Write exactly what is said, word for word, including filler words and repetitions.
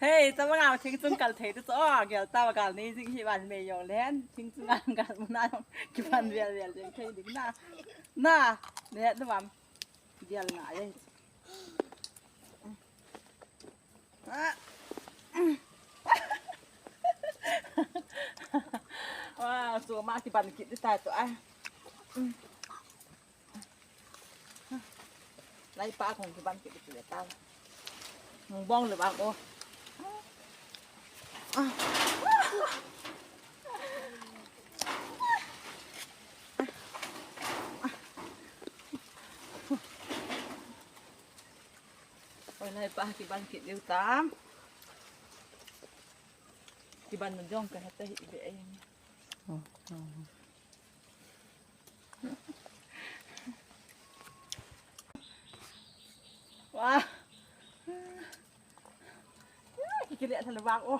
Hei, tama nga thing chung kal thei tu cho, gel ta kal nei jing hi van me yong len, thing chung an kal mu na yong, ki van vel vel jeng thei ding na. Na, le tu vam. Gel nga ye. Ah. Wow, so ma ki ban kit ta to ai. Lai pa kong ki ban kit le ta. Bong le bang o. Oi, lai pa ki ban kit le ta. Ki ban na jong ka hata hi be ai. Wa. Ki kile thal bang o.